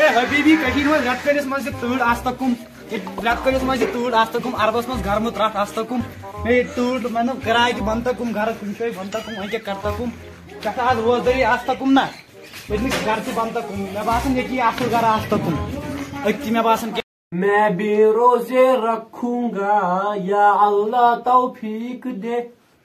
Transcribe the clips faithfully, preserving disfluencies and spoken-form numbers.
A حبیبی، کٔشیٖرِ منٛز رٮ۪تہٕ کٲلِس منٛز چھِ تۭر آستہٕ کُم، ییٚتہِ رٮ۪تہٕ کٲلِس منٛز چھِ تۭر آستہٕ کُم، عربس منٛز گرمہٕ ترٛٹھ آستہٕ کُم۔ مےٚ ییٚتہِ تۭر، مطلب، کِراے تہِ بنتہٕ کُم، گرس کُنہِ جایہِ بنتہٕ کُم، وۄنۍ کیٛاہ کرتہٕ کُم؟ پٮ۪ٹھٕ آز روزدٲری آستہٕ کُم نہ، ییٚتہِ نہٕ گرٕ تہِ بنتہٕ کُم۔ مےٚ باسان، ییٚتہِ یی اصل گرٕ آستہٕ کُم، أتۍ تہِ مےٚ باسان۔ میں بھی روزے رکھوں گا، یا اللہ توفیق دے،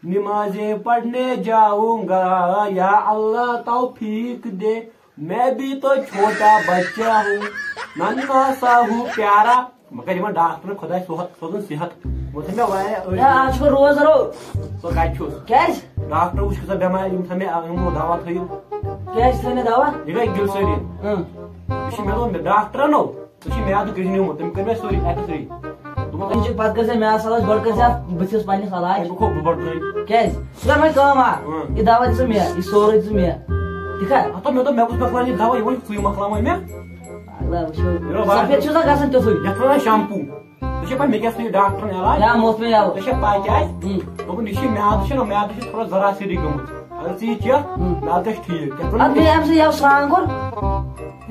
نمازیں پڑھنے جاؤں گا، یا اللہ توفیق دے، میں بھی تو چھوٹا بچہ ہوں، ننھا سا ہوں پیارا۔ مگر یِمن ڈاکٹرن خۄداے سوزُن صحت، وۄنۍ چھِ مےٚ واریاہ أڑۍ۔ ہے، آز چھُ روزدَرو۔ ژٕ کَتہِ چھُس؟ کیٛازِ؟ ڈاکٹر وٕچھ کۭژاہ بٮ۪مارِ، یِم تھٲے مےٚ، یِمو دوا تھٲیِو۔ کیٛازِ تھٲے مےٚ دوا؟ یہِ گٔے دِل سٲری۔ اۭں۔ یہِ چھِ مےٚ دوٚپ، ڈاکٹرن نو۔ ژےٚ چھُے میادٕ گٔہنیومُت، تٔمۍ کٔر مےٚ سورُے ایکس رے۔ دوٚپُن، تٔمۍ چھِ پتہٕ کٔر ژےٚ میادٕ سلاش، گۄڈٕ کٔر ژےٚ اَتھ بٕتھِس پننِس علاج۔ تٔمۍ کھوٚو بہٕ بڑٕ درٛٲنۍ۔ کیٛازِ؟ ژٕ کر وۄنۍ کٲم اکھ، اۭں۔ یہِ دوا دِ ژٕ مےٚ، یہِ سورُے دِ ژٕ مےٚ۔ ٹھیٖک چھا؟ ہتو، مےٚ دوٚپ، مےٚ گوٚژھ مۄکلاوُن یہِ دوا، یہِ وۄنۍ ژٕے مۄکلاو وۄنۍ مےٚ۔ اگلا وٕچھو۔ یہِ گوٚو سفید چھُ سا گژھان تیُتھُے؟ یتھ ونان شمپو۔ ژےٚ چھےٚ پاے مےٚ کیٛاہ سُہ یہِ ڈاکٹرن علاج؟ یا موت مےٚ یَوٕ۔ ژےٚ چھےٚ پاے کیٛازِ؟ اۭں۔ دوٚپُن، یہِ چھُ میادٕ چھُنہ، میادٕ چھُ تھوڑا ذرا سیٚدٕے گٔمٕژ۔ اگر ژٕ یہِ چیٚکھ، اۭں۔ میادٕ گژھِ ٹھیٖک۔ یتھ ادٕ ونان بیٚیہِ اَمہِ سۭتۍ یَوٕ سرٛان کوٚر۔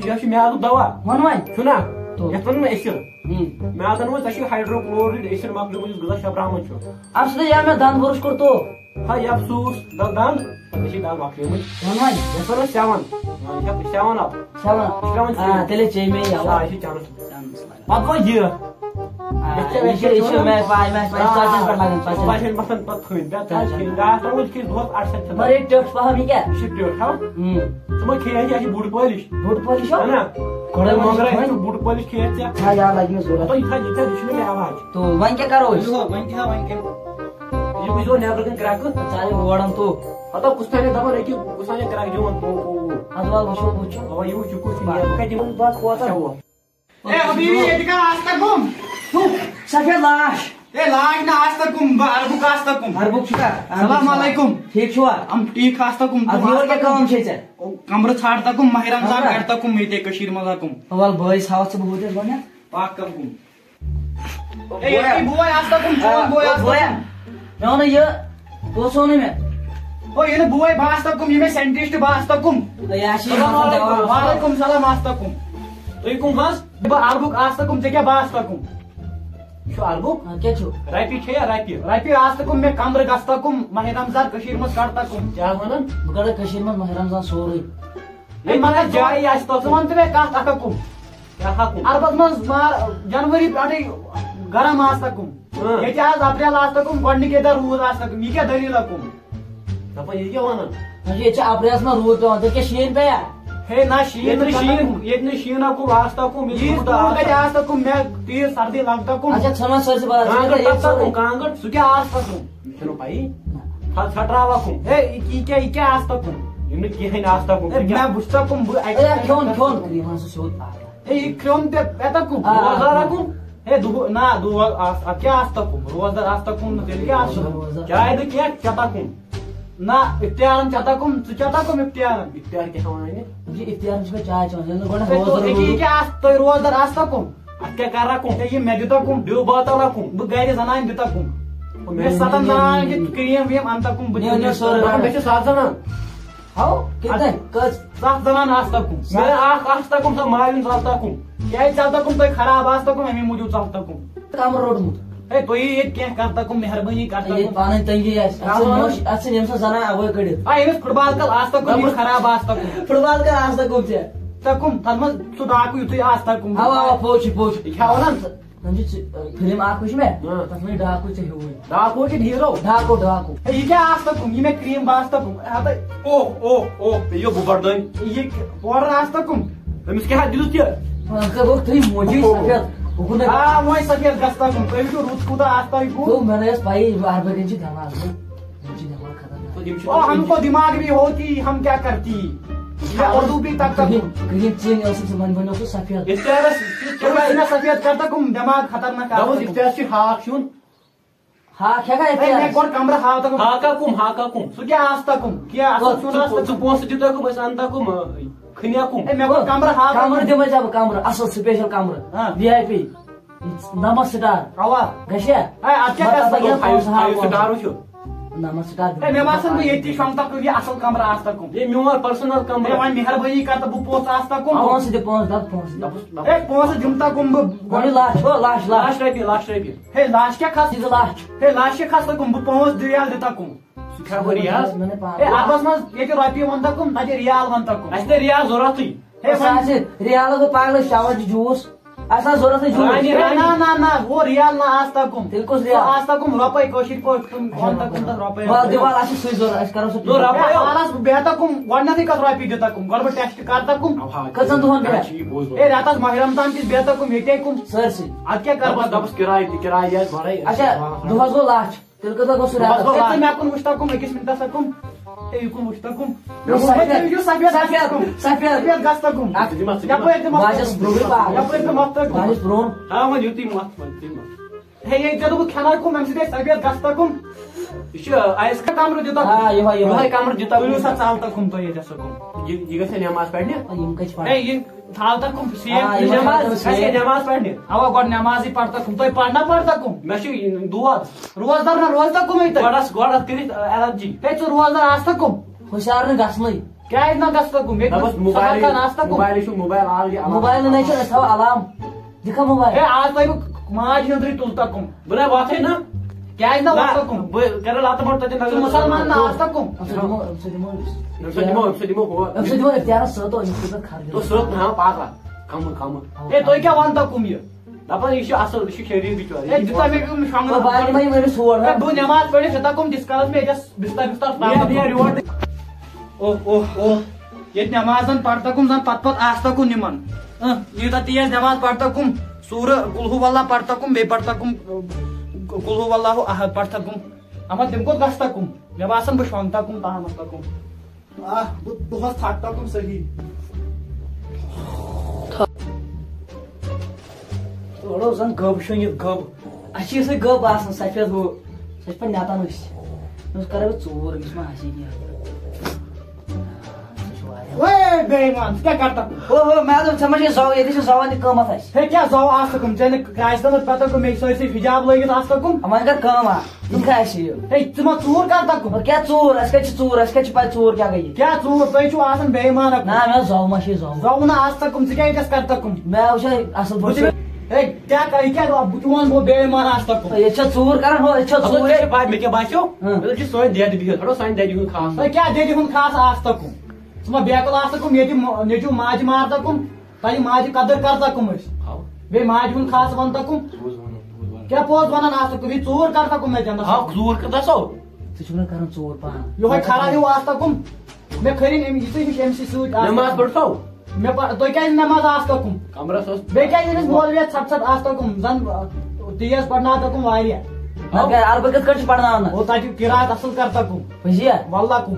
یہِ چھُ میادُک دوا۔ وَن وۄنۍ۔ چھُنہ؟ تو۔ یتھ ونان اسِر۔ ہُم۔ میادن منٛز ژےٚ چھُے ہایڈروکلورائڈ اسِر مۄکلیومُت، یُس غذا شبراوان چھُ۔ اَمہِ سۭتۍ ییٚلہِ مےٚ دَنٛد بُرُش کوٚر تو۔ ہا، یہِ افسوٗس، دَ-، دَنٛد، ژےٚ چھُے دَنٛد مۄکلیمٕتۍ۔ وَن وۄنۍ۔ یَتھ وَنان سیوَن۔ آ، یہِ چھا سیوَن اَپ؟ Seven up. یہِ چھُ پٮ۪وان آ، چیٚنۍ۔ تیٚلے چیٚیہِ مےٚ یہِ آ، اَوا۔ یہِ چھُ چانُس۔ چانُس لَگان۔ پَتہٕ گوٚو یہِ۔ آ، یَتھ چھِ یہِ چھِ، یہِ چھِ مےٚ پَے، مےٚ چھِ پَے، آ، ژۄچَن پٮ۪ٹھ لَگان، ژۄچَن۔ ژۄچَن پٮ۪ٹھ پَتہٕ تھٔنۍ۔ پٮ۪ٹھ ژۄچَن۔ ڈاکٹر ووٚن، یہِ کھیٚیہِ دۄہَس اَکہِ سَتہِ پھِرِ۔ مگر یہِ ٹیوٚٹھ پَہَم یہِ کیٛاہ؟ یہِ چھُ ٹیوٚٹھ، ہاو؟ ہُم۔ ژٕ ما کھیٚیہِ اَسہِ، یہِ چھُ بُڈٕ پٲلِش۔ بُڈٕ پٲلِش چھا؟ اَہَن ہا۔ گۄڈَے گۄڈَے منٛز مۄنٛگرا کھوٚن۔ یہِ چھُ بُڈٕ پٲلِش کھیٚیَتھ ژےٚ۔ ہا، یار، لَگہِ مےٚ ضوٚرَتھ۔ ہَتو، یہِ تھاو، یہِ تھاو، یہِ چھُنہٕ مےٚ علاج۔ تو وۄنۍ کیٛاہ کَرو أسۍ؟ وٕچھو، وۄنۍ کیٛاہ، وۄنۍ کیٛاہ؟ یہِ وٕچھزیو نٮ۪برٕ کَنۍ کرٛٮ۪کہٕ۔ ژٕ ژَلہِ وورَن تو۔ ہَتو، کُس تانۍ دَپان، أکیٛاہ کُس تانۍ کرٛٮ۪کھ دِوان، پو، پو، پو۔ اَدٕ وَلہٕ وٕچھو، وٕچھو۔ اَوا، یہِ وٕچھ، یہِ کُس چھُ نیران، بہٕ کَتہِ دِمہٕ؟ بَتہٕ کوتاہ؟ اچھا، وۄنۍ۔ اے، حبیبی، ییٚتہِ کَر آستہٕ کُم؟ ہُہ، سفید لاش۔ اے، لاش نہٕ آستہٕ کُم، بہٕ عربُک آستہٕ کُم۔ عربُک چھُکھا؟ السلام علیکم۔ ٹھیٖک چھُوا؟ ہم ٹھیٖک آستہٕ کُم، اَدٕ کُم یور آستہٕ کیٛاہ کُم؟ کٲم چھے ژےٚ؟ کَمرٕ ژھانٛڈتہٕ کُم، ماہِ رمضان کَمرٕ؟ کَڑتہٕ کُم، ییٚتے کٔشیٖرِ منٛز کُم۔ وَلہٕ بٲے، ہاوَتھ ژٕ بہٕ ہوٗتِس گۄڈٕنٮ۪تھ۔ پَکھ کَم کُم۔ اے، ییٚتہِ بوے آستہٕ کُم، چون آ، بوے آستہٕ بوے۔ کُم۔ مےٚ وَنہٕ یہِ، کُس ووٚنُے مےٚ؟ او، یہِ نہٕ بوے، بہٕ آستہٕ کُم، یہِ مےٚ سینٹِسٹ، بہٕ آستہٕ کُم۔ تہٕ یہِ ہا چھِ یہِ السلام مَسان علیکُم۔ دَوا۔ وعلیکُم سلام، آستہٕ کُم۔ تُہۍ کٕم حظ؟ بہٕ عربُک آستہٕ کُم، ژےٚ کیٛاہ بہٕ آستہٕ کُم؟ یہِ چھُ عربُک؟ آ، کیٛاہ چھُ؟ رۄپیہِ چھےٚ یا رۄپیہِ؟ رۄپیہِ آستہٕ کُم، مےٚ کَمرٕ گژھتہٕ کُم، ماہِ رمضان کٔشیٖرِ منٛز کَڑتہٕ کُم۔ کیٛاہ وَنان؟ بہٕ کَڑٕ کٔشیٖرِ منٛز ماہِ رمضان سورُے۔ ہے، مگر جایہِ آسہِ تَتھ۔ ژٕ وَن تہٕ مےٚ کَتھ اَکھ کُم؟ کیٛاہ ہا کُم؟ عربَس منٛز مار-، جنؤری پٮ۪ٹھٕے گرم آستہٕ کُم۔ اۭں۔ ییٚتہِ آز اپریل آستہٕ کُم، گۄڈٕنِکے دۄہ روٗد آستہٕ کُم۔ یہِ کیٛاہ دٔلیٖلہ کُم؟ دَپان یہِ کیٛاہ وَنان؟ اچھا، ییٚتہِ چھِ اپریلَس منٛز روٗد پٮ۪وان، تیٚلہِ کیٛاہ شیٖن پیٚیا؟ ہے نہ، شیٖن ییٚتہِ نہٕ نہٕ شیٖن، کَتھ۔ ییٚتہِ نہٕ شیٖن ہا کُم آستہٕ کُم، ییٚتہِ ییٖژ چھُ تۭر کَتہِ آستہٕ کُم، مےٚ تیٖژ سردی لَگہٕ تہٕ کُم۔ اچھا، ژھٕن وۄنۍ سٲرسٕے بَلاے، ژٕ کَتھ کانٛگٕر ییٚتہِ تَتھ سورُے؟ کُم، کانٛگٕر۔ سُہ کیٛاہ آستہٕ کُم؟ مےٚ چھَنہٕ پَیی۔ نہ۔ ژھَ-، ژھَٹراوَکھ کُم۔ ہے، یہِ کیٛاہ، یہِ کیٛاہ آستہٕ کُم؟ یہِ نہٕ کِہیٖنۍ آستہٕ کُم۔ ہے، ژٕ کیٛاہ مےٚ وُچھ سا کُم، بہٕ اَتہِ ہے، کیٛاہ کھیوٚن، کَرٕ؟ کھیوٚن، کِہیٖنۍ وَن سا سیوٚد۔ ہے، یہِ کھیوٚن تہِ اَتہِ کُم؟ آ، روزدارا کُم؟ ہے، دُہُ-، نہ، دُہُ-، آ، اَتھ کیٛاہ آستہٕ کُم؟ روزدار آستہٕ کُم نہٕ تیٚلہِ کیٛاہ آستہٕ کُم؟ روزدار۔ چاے نہٕ کینٛہہ، چَتَکھ کُم۔ نہ، اِفتِیارَن چَتَکھ کُم، ژٕ چَتَکھ کُم اِفتِیارَن؟ اِفتِیار کیٛاہ وَنان یہِ؟ یہِ اِفتِیارَن چھِ مےٚ چاے چٮ۪وان، ییٚلہِ نہٕ گۄڈٕ ہے، تو روزدار أتی روزدار۔ کیٛاہ آستہٕ، تُہۍ روزدار آستہٕ کُم؟ اَتھ کیٛاہ کَرا کُم؟ ہے، یہِ مےٚ دیُتا کُم؟ دیو باتلا کُم؟ بہٕ گَرِ زَنانہِ دیُتا کُم؟ ہُم مےٚ مےٚ ستَن نِنۍ زَنانَن یِم۔ کہِ کرٛیٖم ویٖم اَنتا کُم؟ بہٕ نِو، دِمہٕ نِو تٔمِس سورُے۔ سورُے۔ مےٚ چھِ سَتھ زَنان۔ ہاو، کِتنے؟ اَدٕ کٔژ؟ ستھ زنان آستا کُم۔ مےٚ اکھ آستا کُم، سۄ مالِن ژلتا کُم۔ کیٛازِ ژلتا کُم؟ تۄہہِ خراب آستا کُم، اَمی موٗجوٗب ژلتا کُم۔ کمرٕ روٚٹمُت؟ ہے، تُہۍ یِیِو ییٚتہِ کینٛہہ کرتا کُم، مہربٲنی کرتا ییٚتہِ کُم۔ پانَے تنگی آسہِ۔ اَتھ ژھٕن اَوا۔ نوٚش، اَتھ ژھٕن ییٚمہِ ساتہٕ زنان اَوَے کٔڑِتھ۔ آ، ییٚمِس فُٹ بال کل آستا کُم، یہِ خراب آستا کُم۔ فُٹ بال کل آستا کُم ژےٚ؟ ژےٚ کُم؟ تَتھ منٛز سُہ ڈاکوٗ یُتھُے آستا کُم۔ اَوا، اَوا، پوٚز چھُ، پوٚز چھُ۔ یہِ کیٛاہ وَنان ژٕ؟ وۄنۍ چھِ ژٕ، فِلم اَکھ وٕچھ مےٚ، ہاں۔ تَتھ منٛز چھُ ڈاکوٗ ژےٚ ہیوٗوٕے۔ ڈاکوٗ کِنہٕ ہیٖرو؟ ڈاکوٗ، ڈاکوٗ۔ ہے، یہِ کیٛاہ آستا کُم؟ یہِ مےٚ کرٛیٖم باستا کُم؟ ہتا۔ اوہ، اوہ، اوہ، یہِ گوٚو بڑدٲنۍ۔ یہِ پوڈر آستا کُم؟ تٔمِس کیٛاہ دیُت یہِ؟ ژٕ گوٚو تُہۍ موجی اوہ۔ سفید۔ ہُکُن نہ۔ آ، وۄنۍ سفید گژھتا کُم۔ تُہۍ وٕچھِو رُت کوٗتاہ آستا یہِ گوٚو۔ گوٚو، مےٚ نہ ٲس پَیی، یہِ اَربَن چھِ دٮ۪ماغ۔ یِم چھِ دٮ۪ماغ خطرناک۔ او، ہم کو دماغ بھی ہوتی، ہم کیا کرتی؟ میں اردو بھی تک تک ہوں۔ کریم، کریم چین ییٚلہِ سُہ، سُہ وۄنۍ بنیو سُہ سفید۔ اِفتارس کیُتھ اور کیٛاہ؟ اس نے سفید کر تک ہوں، دماغ خطرناک دَپُس آستا۔ اِفتار چھُ ہاکھ کھیوٚن۔ ہاکھ کھیٚکھا اے، مےٚ اِفتارس؟ گۄڈٕ کمرٕ ہاو تک۔ ہاکا کُم، ہاکا کُم؟ سُہ کیٛاہ آستا کُم؟ کیٛاہ اصل ژٕ، سیُن ژٕ، آستا ژٕ کُم؟ پونٛسہٕ دِتکھ أمِس، اَنتا کُم، کھٔنیا کُم؟ اے، مےٚ گۄڈٕ کمرٕ ہاو تک کمرٕ کُم؟ دِمے ژےٚ بہٕ کمرٕ، اصل سپیشل کمرٕ۔ ہاں۔ V I P. نَمَتھ سٹار۔ اوا۔ گژھیا؟ اے، اَتھ کیٛاہ مطلب، گژھِ؟ یہِ پونٛسہٕ ہاو فایِو سٹار وٕچھِو۔ نمتھ سٹار ہے، مےٚ باسان، بہٕ ییٚتی شۄنٛگہٕ تَکُن، یہِ اَصٕل کَمرٕ آسہٕ تَکُن۔ یہِ میون personal ہے، کمرٕ۔ وۄنۍ مہربٲنی کَر تہٕ بہٕ پونٛسہٕ آسہٕ تَکُن۔ پونٛسہٕ دِ، پونٛسہٕ دَپ، پونٛسہٕ دِ۔ دَپُس، دَپُس۔ ہے، پونٛسہٕ دِمہٕ تَکُن بہٕ۔ گۄڈٕ لَچھ، ہو، لَچھ، لَچھ۔ لَچھ رۄپیہِ، لَچھ رۄپیہِ۔ ہے، لَچھ کیٛاہ کھس؟ یہِ زٕ لَچھ۔ ہے، لَچھ کیٛاہ کھس تَکُن؟ بہٕ پانٛژھ رِیال دِ تَکُن۔ سُہ کھٮ۪مہٕ بہٕ ریال۔ مےٚ نَے پانٛژھ۔ ہے، عربَس منٛز ییٚتہِ رۄپیہِ وَن تَکُن، تَتہِ ریال وَن تَکُن۔ اَسہِ نَے ریال ضوٚرَتھٕے۔ ہے، سُہ وۄنۍ آسہِ ریال گوٚو پاگلَس چٮ۪وان چھِ juice۔ اَسہِ آسہِ ضوٚرَتھ ہے juice۔ رانی، ہے، نہ، نہ، نہ، ہُہ ریال نہ آسہٕ تَکُن۔ تیٚلہِ کُس سُہ ریال؟ آسہٕ تَکُن رۄپَے، کٲشِر پٲٹھۍ تِم وَن تَکُن تَتھ رۄپَے۔ وَلہٕ دِ وَلہٕ، اَسہِ چھِ سُے ضوٚرَتھ، اَسہِ کَرو سُہ نہ، رۄپَے۔ ہے، وَلہٕ حظ، بہٕ بیٚہہ تَکُن، گۄڈٕنٮ۪تھٕے کَتھ رۄپیہِ دِ تَکُن، گۄڈٕ بہٕ test کَرٕ تَکُن۔ اَوا، کٔژَن دۄہَن یہِ پٮ۪ٹھ؟ چھِ یہِ پوٚز وَنُن۔ ہے، رٮ۪تَس ماہِ رمضان کِس بیٚہہ تَکُن، ییٚتے کُن۔ سٲرسٕے۔ اَدٕ کیٛاہ کَرٕ دَپَس، تَکُن؟ دَپَس، کِراے تہِ، کِراے یہِ آسہِ بَرٕے۔ اچھا، دۄہَس گوٚو لَچھ۔ تیٚلہِ کۭژاہ گوٚو سُہ رٮ۪تَس؟ بَس، بَس، ہے، ژٕ مےٚ کُن وٕچھ تَکُن، أکِس مِنٹَس تَکُن۔ ہے، یہِ کُن وٕچھ تَکُن۔ یہِ وٕچھ سفید، یہِ وٕچھ سفید، سفید، سفید۔ سفید گژھ تَکُن۔ اَتھ یَپٲرۍ تہِ مَتھ بہٕ حظ چھَس تَکُن۔ برٛونٛہٕے پَہَم۔ یَپٲرۍ تہِ مَتھ تَکُن۔ بہٕ حظ چھَس برٛونٛہہ۔ ہاں، وۄنۍ یُتُے مَتھ، وۄنۍ یُتُے مَتھ۔ ہے، ییٚتہِ ژےٚ دوٚپُتھ کھٮ۪نہٕ کُن، اَمہِ سۭتۍ آسہِ سفید گژھ تَکُن۔ یہِ چھُ آیِس کَمرٕ دیُت تَکُن۔ آ، یِہوٚے، یِہوٚے۔ یِہوٚے کَمرٕ دیُت تَکُن۔ تُلِو سا ژَل تَکُن تُہۍ ییٚتہِ سا کُن۔ یہِ، یہِ گژھِ نٮ۪ماز پَرنہِ؟ آ، یِم کَتہِ چھِ پَران؟ ہے، یہِ تھاو تَکُن سیف آ، یِم نِشان۔ کَتہِ چھِ اَسہِ پَران؟ گٔے نٮ۪ماز پَرنہِ۔ اَوا، گۄڈٕ نٮ۪مازٕے پَر تَکُن۔ تُہۍ پَرنا پَر تَکُن؟ مےٚ چھُ یہِ دود۔ روزدار نہ روزدار کُمے تۄہہِ؟ گۄڈَس، گۄڈَس کٔرِتھ، ٲ، allergy۔ ہے، ژٕ روزدار آس تَکُن؟ ہُشار نہٕ گژھنٕے۔ کیٛازِ نہ گژھ تَکُن؟ مےٚ دَپَس سہل موبایلٕے، کانٛہہ آس تَکُن۔ موبایلٕے چھُ، موبایل آل یہِ alarm۔ موبایلٕے نَے چھُنہٕ، أسۍ تھاوو alarm۔ دِکھا موبایل۔ ہے، آز تۄہہِ بہٕ ماجہِ ہِنٛدرٕے تُل تَکُن۔ بہٕ نَے وۄتھَے نہٕ۔ کیٛازِ نہ نہ، وۄتھ تَکُن؟ بہٕ کَرٕ لَتہٕ مۄٹ تَتہِ ژٕ نَظر۔ مُسلمان نہ آس تَکُن؟ أمۍ سۭتۍ دِمو، أمۍ سۭتۍ دِمو، أمۍ سۭتۍ دِمو، أمۍ سۭتۍ دِمو ہورٕ۔ أمۍ سۭتۍ دِمو اِفتِیارَس سۭتۍ، أمۍ سۭتۍ دِمو کھَر۔ تو سۭتۍ نہ، پاگل۔ کَمہٕ، کَمہٕ۔ ہے، تُہۍ کیٛاہ وَن تَکُن یہِ؟ دَپان، یہِ چھُ اَصٕل، یہِ چھُ شریٖف بِچور، یہِ ہے، چھُ دِتہ مےٚ یِم شۄنٛگنہٕ۔ او، بہٕ اَنہٕ یِمَے، یِمَے مےٚ سور، ہے، ہا؟ بہٕ نٮ۪ماز پٔرِتھ چھُ تَکُن تِس کالَس مےٚ ییٚتٮ۪س بِستَر، بِستَر ترٛاوُن۔ یہِ، یہِ یور۔ اوہ، اوہ، اوہ۔ ییٚتہِ نٮ۪مازَن پَرتَکُم زَن پَتہٕ پَتہٕ آستَکُم یِمَن۔ اہ، یوٗتاہ تیز نٮ۪ماز پَرتَکُم، سورہ قل هو اللہ پَرتَکُم، بیٚیہِ پَرتَکُم قل هو اللہ احد پَرتَکُم۔ اَما تِم کوٚت گژھتَکُم؟ مےٚ باسان بہٕ شۄنٛگتَکُم تَہَن منٛز تَکُم۔ آہ، بہٕ دۄہَس تھَکتَکُم صحیح۔ أڑو زَن گٔب شۄنٛگِتھ گٔب۔ اَسہِ چھِ یِژھٕے گٔب آسان، سفید ہُہ۔ سۄ چھِ پَتہٕ نٮ۪تان أسۍ۔ أمِس کَرے بہٕ ژوٗر، أمِس ما آسہِ یہِ کینٛہہ۔ سُہ چھُ واریاہ۔ وے بے ایمان، ژٕ کیٛاہ کَرتَکھ؟ ہو، ہو، مےٚ دوٚپ، ژےٚ ما چھے زَو، ییٚتہِ چھِ زَوان تہِ قۭمَتھ اَسہِ۔ ہے، کیٛاہ زَو آستَکُم؟ ژےٚ نہٕ آسہِ تَتھ پَتہٕ گوٚو مےٚ چھِ سٲرسٕے حِجاب لٲگِتھ آستَکُم۔ وۄنۍ کَر کٲم اَکھ، یہِ کیٛاہ آسہِ یہِ؟ ہے، ژٕ ما ژوٗر کَرتَکُم؟ وۄنۍ کیٛاہ ژوٗر؟ اَسہِ کَتہِ چھِ ژوٗر؟ اَسہِ کَتہِ چھِ پَے ژوٗر کیٛاہ گٔیہِ؟ کیٛاہ ژوٗر؟ تُہۍ چھِو آسان بے ایمانَکُم۔ نہ، مےٚ زَو ما چھے زَو۔ زَو نہٕ آستَکُم، ژٕ کیٛاہ ییٚتٮ۪س کَرتَکُم؟ مےٚ وٕچھے اَصٕل بہٕ پٲٹھۍ۔ چھُس ہے، کیٛاہ کَرٕ، یہِ کیٛاہ گوٚو؟ بہٕ چون گوٚو بے ایمان آستَکُم۔ ہے، ییٚتہِ چھا ژوٗر کَران؟ ہو، ییٚتہِ چھا ژوٗر؟ ژےٚ چھےٚ پَے مےٚ کیٛاہ باسیو؟ ہاں۔ مےٚ دوٚپ، یہِ چھِ سٲنۍ دٮ۪د بِہِتھ، ہَٹو سانہِ دٮ۪دِ ہُنٛد خاص۔ ہے، کیٛاہ دٮ۪دِ ہُنٛد خاص آستَکُم؟ ژٕ ما بیقل آستَکُم، ییٚتہِ مو-، نیٚچوٗ ماجہِ مارتَکُم، تَلہِ ماجہِ قدٕر کَرتَکُم أسۍ۔ ہاو۔ بیٚیہِ ماجہِ ہُنٛد خاص وَنتَکُم۔ پوٚز وَنان، پوٚز وَنان۔ کیٛاہ پوٚز وَنان آستَکُم؟ یہِ ژوٗر کَرتَکُم مےٚ جَنتَس ہاو، منٛز؟ ژوٗر کَتھ آسو؟ ژٕ چھُکھ نہ کَران ژوٗر پانہٕ۔ یِہوٚے کھرا ہیوٗ آستَکُم۔ مےٚ کھٔرِن أمۍ، یہِ ژٕ ہیٚچھ أمۍ سٕے سۭتۍ آستَکُم۔ نٮ۪ماز پٔرۍتو؟ مےٚ پَ-، تُہۍ کیٛازِ نٮ۪ماز آستَکُم؟ کَمرَس اوس۔ بیٚیہِ کیٛازِ أمِس مولوِیَس ژھَٹ ژھَٹ آستَکُم؟ زَن، آ، تیز پَرناوتَکُم واریاہ۔ نہ، گَرِ عربہٕ کِتھ کٲٹھۍ چھِ پَرناوان؟ او، تَتہِ قرات اَصٕل کَرتَکُم۔ پٔزی ہا؟ وَاللہ کُم۔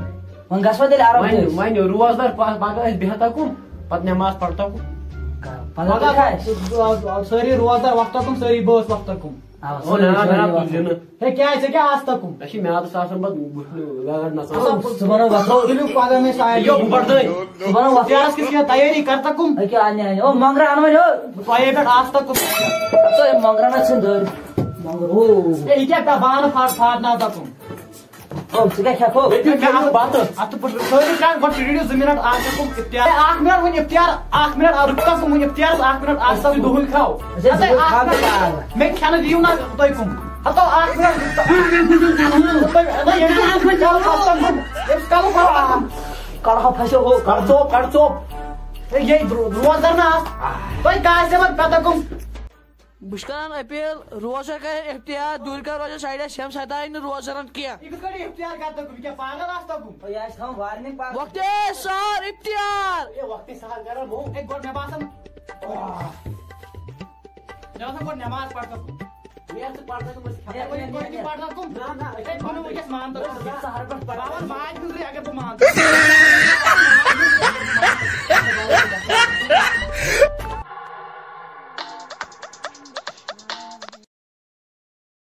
وۄنۍ گژھوا تیٚلہِ عرب وۄنۍ، تہِ أسۍ؟ وۄنۍ روزدار پَ-، پَگاہ أسۍ بیٚہتَکُم، پَتہٕ نٮ۪ماز پَرتَکُم۔ پَگاہ پَگاہ کیٛاہ آسہِ؟ سٲری روزدار وۄتھتَکُم، سٲری بٲژ وۄتھتَکُم۔ آ، او، سٲری، نہ، نہ، سٲری نہ، وۄتھتَکُم۔ تُلہِ نہٕ۔ ہے، کیٛازِ؟ ژےٚ کیٛاہ آستَکُم؟ اَسہِ چھِ میٛادَس آسان پَتہٕ وٕچھنہٕ گاڈ نَژان۔ اَصٕل، ژٕ وَنو وۄتھو۔ تُلِو پَگاہ مےٚ سارے۔ یو، بہٕ پَرٕ دٲنۍ۔ ژٕ وَنو وۄتھو۔ ژےٚ آسہٕ کِژھ کینٛہہ تیٲری کَرتَکُم؟ أکیٛاہ اَنہِ اَنہِ۔ او، مۄنٛگرٕ اَنہٕ وۄنۍ، او۔ تۄہے پٮ۪ٹھ آستَکُم۔ ژٕ ہے مۄنٛگرٕ اَنَکھ ژھٕن دٲرِتھ۔ مۄنٛگرٕ، او۔ ہے، یہِ کیٛاہ پٮ۪ٹھ بانہٕ پھاٹ پھاٹناو تَکُم؟ او، ژٕ کیٛاہ کھٮ۪کھ ہو؟ مےٚ کیٛاہ اَتھ بَتہٕ؟ اَتھ پٮ۪ٹھ سٲری کَران گۄڈٕ شُرِو زٕ مِنَٹ آستَکُم اِفتِیار۔ ہے، اَکھ مِنَٹ وۄنۍ اِفتِیار، اَکھ مِنَٹ، آ، رُکتَو ژٕ وۄنۍ اِفتِیارَس اَکھ مِنَٹ آستَکُم۔ دۄہَے کھاو۔ اَدٕ ہے، اَکھ مِنَٹ۔ مےٚ کھٮ۪نہٕ دِیِو نہ تُہۍ کُم۔ ہَتو اَکھ مِنَٹ۔ تُہۍ، نہ، ییٚمِس کَلہٕ پھَسَن کُم۔ ییٚمِس کَلہٕ پھَسَن کُم۔ کَلہٕ ہا پھَسیو ہو۔ کَڑ ژوٚپ، کَڑ ژوٚپ۔ ہے، یے درو-، درٛوزدَر نہ آس۔ تۄہہِ کَتھ زَبر پَتہ کُم۔ بہٕ چھُس کران اپیل، روزدر کرن اختیار، دوٗرِ کر روزدر سایڈس، ییٚمہِ ساتہٕ آیہِ نہٕ روزدرن کینٛہہ۔ یہِ کِتھ کٲٹھۍ اختیار کرتو؟ یہِ کیٛاہ پاگل آستو بہٕ؟ ہے، یہِ آسہِ تھاوُن وارننگ پاگل۔ وقتے سار اختیار۔ ہے، وقتے سار کران مو۔ ہے، گۄڈٕ مےٚ باسان، مےٚ باسان گۄڈٕ نٮ۪ماز پرتو۔ ہے، ژٕ پرتو، ژٕ مےٚ چھِ ہے، وۄنۍ کھٮ۪وان۔ توتہِ پرتو کُم؟ نہ، نہ، أسۍ ہے، چھِ بہٕ نہٕ پرتو۔ وٕنکیٚس مانتو۔ نہ، نہ، سہر پٮ۪ٹھ پرتو۔ بہٕ وَنہٕ ماجہِ ہٕنٛزٕے اگر بہٕ مانتو۔